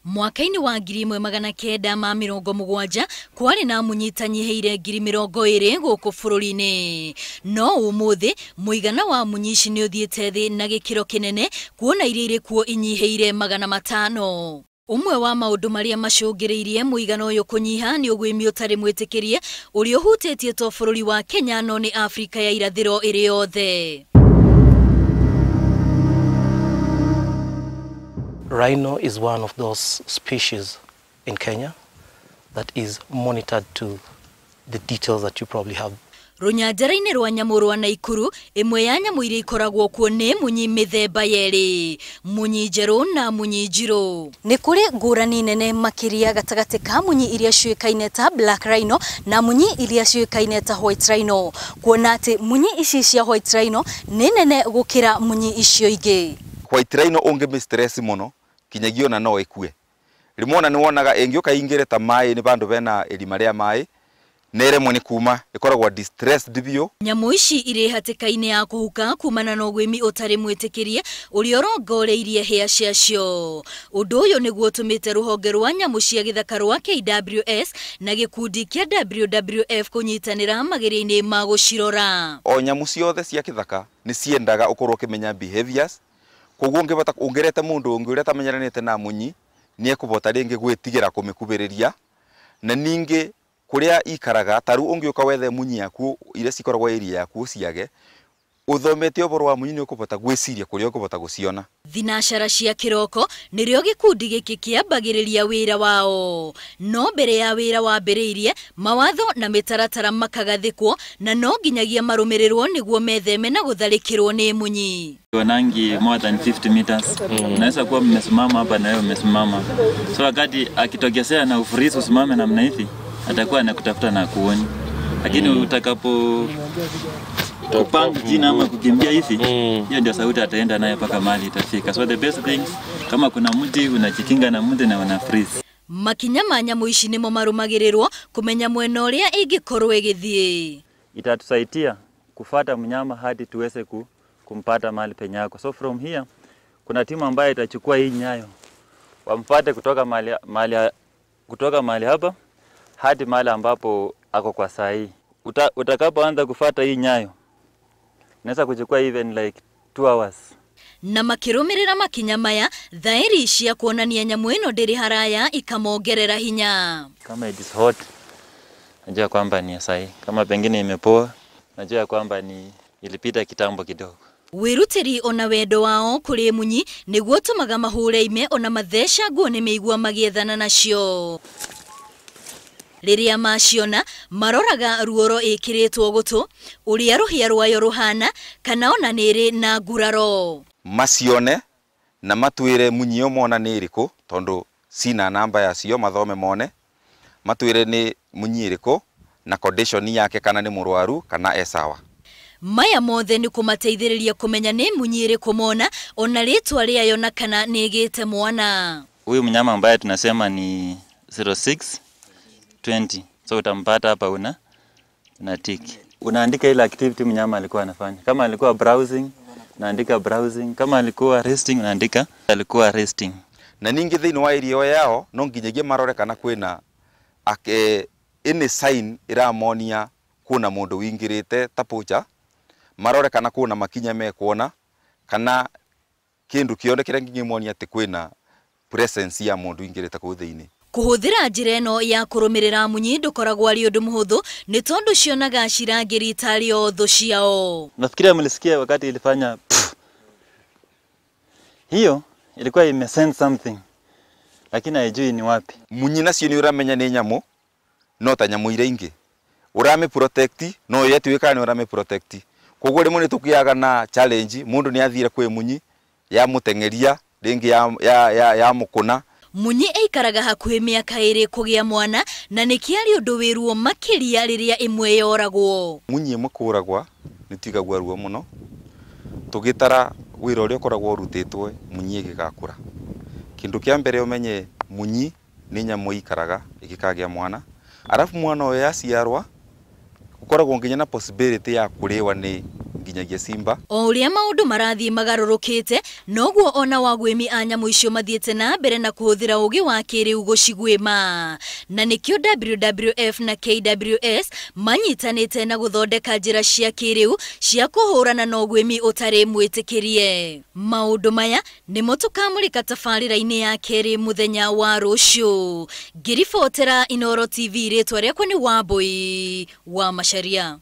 Mwaka-inĩ wa 1970 kwarĩ na munyi itanyihĩire 20,000 gũkũ bũrũri-inĩ. No ũmũthĩ mũigana wa munyi ici nĩ ũthiĩte thĩ na gĩkĩro kĩnene kuona iria irĩ kuo inyihĩire 500. Ũmwe wa maũndũ marĩa macũngĩrĩirie mũigana ũyũ kũnyiha nĩ ũguĩmi ũtarĩ mwĩtĩkĩrie ũrĩa ũhutĩtie to bũrũri wa Kenya no nĩ Afrika ya irathĩro ĩrĩ yothe. Rhino is one of those species in Kenya that is monitored to the details that you probably have. Rũnyanjara-inĩ rwa nyamũ rwa Naikuru, ĩmwe ya nyamũ iria ikoragwo kuo nĩ munyi mĩthemba yerĩ, munyi njerũ na munyi njirũ. Nĩ kũrĩ ngũrani nene makĩria gatagatĩ ka munyi iria ciũĩkaine ta black rhino na munyi iria ciũĩkaine ta white rhino, kuona atĩ munyi ici cia white rhino nĩ nene gũkĩra munyi icio ingĩ. White rhino ũngĩmĩ stress mũno kinyagia ona no ĩkue. Rĩmwe ona nĩ wonaga ĩngĩũka ingĩre ta maĩ nĩ bandũ bena irima rĩa maĩ neremwo nĩ kuma ĩkoragwo distressed biũ. Nyamũ ici irĩ hatĩka-inĩ ya kũhuka kumana na ũguĩmi ũtarĩ mwĩtĩkĩrie ũrĩa ũrongoreirie hĩa ciacio. Ũndũ ũyũ nĩguo ũtũmĩte rũhonge rwa nyamũ cia gĩthaka rwa KWS na gĩkundi kĩa WWF kũnyitanĩra mageria-inĩ ma gũcirora. O nyamũ ciothe cia gĩthaka nĩ ciendaga ũkorwo ũkĩmenya behaviors, koguo ũngĩbata ũngĩrete mũndũ ũngĩ ũrĩa atamenyeranĩte na munyi nĩ ekũbota rĩngĩ gwĩtigĩra kũmĩkubĩrĩria, na ningĩ kuria ikaraga taru ũngĩũka wethe munyi yaku iria cikoragwo area yaku ciage uthomete ũhoro wa munyi nĩ ũkũbota gwĩciria kũrĩa ũkũbota gũciona. Thinacara cia kĩroko nĩrĩo gĩkundi gĩkĩ kĩambagĩrĩria wĩra wao, no mbere ya wĩra wambĩrĩirie mawatho na mĩtaratara makagathĩkwo na no nginyagia marũmĩrĩrwo nĩguo metheme na gũtharĩkĩrwo nĩ munyi. Wanangi more than 50 meters. Unaweza kuwa mmesimama hapa na wewe umesimama, so wakati akitokezea na ufreeze usimame namna hivi atakuwa anakutafuta na kuoni, lakini utakapo kupanga jina ama kukimbia hivi, hiyo ndio sauti ataenda nayo mpaka mahali itafika. So the best thing, kama kuna mti unajikinga na mti na una freeze. Makinya ma nyamũ ici nĩmo marũmagĩrĩrwo kũmenya mwena ũrĩa ĩngĩkorwo ĩgĩthiĩ. Itatusaidia kufuata mnyama hadi tuweze kumpata mahali penye yako. So from here kuna timu ambayo itachukua hii nyayo wamfuate kutoka mahali hapa hadi mahali ambapo ako kwa saa hii. Utakapoanza kufuata hii nyayo unaweza kuchukua even like 2 hours. Na makĩrũmĩrĩra makinya maya thaĩri cia kuonania nyamũ ĩno ndĩrĩ haraya ikamongerera hinya. Kama it is hot najua kwamba ni saa hii, kama pengine imepoa najua kwamba ni ilipita kitambo kidogo. Wĩrutĩri ona wendo wao kũrĩ munyi nĩguo ũtũmaga mahũre ime ona matheca nguo nĩ mĩigua magĩethana nacio. Rĩrĩa maciona maroraga ruoro ĩkĩrĩtwo gũtũ, ũrĩa rũhĩa rwayo rũhana kana ona nĩ ĩrĩ na nguraro. Macione na matwĩre munyi ĩyo mona nĩ ĩrĩkũ, tondũ cina namba yacio mathome mone, matwĩre nĩ munyi ĩrĩkũ na condition yake kana nĩ mũrwaru kana e sawa. Maya mothe nĩ kũmateithĩrĩria kũmenya nĩ munyi ĩrĩkũ mona ona rĩtwa rĩayo na kana nĩ ĩgĩte mwana. Huyu mnyama ambaye tunasema ni 0620, so utampata hapa una tiki. Unaandika ile activity mnyama alikuwa anafanya. Kama alikuwa browsing, unaandika browsing. Kama alikuwa resting, unaandika alikuwa resting. Na ningi thĩinĩ wa area yao no nginyagia marore kana kwĩna any sign iramonia kuna mũndũ wingĩrĩte ta poacher, marore kana kuna makinya mekuona kana kĩndũ kĩothe kĩrĩa kĩngĩmonia atĩ kwĩna presence ya mũndũ wingĩrĩte kũu thĩinĩ. Kũhũthĩra njĩra ĩno ya kũrũmĩrĩra munyi ndũkoragwo arĩ ũndũ mũhũthũ nĩ tondũ cionaga cirangĩri tarĩ o thũ ciao. Nafikiria mlisikia wakati ilifanya pff. Hiyo ilikuwa imesense something lakini haijui ni wapi. Munyi nacio nĩ ũramenya nĩ nyamũ no ta nyamũ iria ingĩ ũrame protect no yetuĩkaga nĩ ũrame protect, koguo rĩmwe nĩ tũkĩaga na challenge mũndũ nĩ athire kwĩ munyi yamũteng'eria rĩngĩ ya mũkũna. Munyi ĩikaraga hakuhĩ mĩaka ĩrĩ kũgĩa mwana na nĩkĩarĩ ũndũ wĩ ruo makĩria rĩrĩa ĩmwe yoragwo. Munyi ĩmwe kũragwa nĩ tigagua ruo mũno, tũgĩtara wĩra ũrĩa ũkoragwo ũrutĩtwo munyi ĩgĩgakũra. Kĩndũ kĩa mbere ũmenye munyi nĩ nyamũ ĩikaraga ĩgĩkagĩa mwana, arabu mwana ũyũ yaciarwa gũkoragwo nginya na possibility ya kũrĩwa nĩ nginyagia simba. O ũrĩa maũndũ marathiĩ magarũrũkĩte, noguo ona wagwĩmi a nyamũ icio mathiĩte na mbere na kũhũthĩra ũgĩ wa kĩrĩu gũcigwĩma. Na nĩkĩo WWF na KWS manyitanĩte na gũthondeka njĩra cia kĩrĩu cia kũhũrana na ũgwĩmi ũtarĩ mwĩtĩkĩrie. Maũndũ maya nĩmo tũkamũrĩka tabarĩra-inĩ ya kerĩ mũthenya wa rũciũ. Ngĩribotera Inooro TV, rĩtwa rĩakwa nĩ Wambui wa Macharia.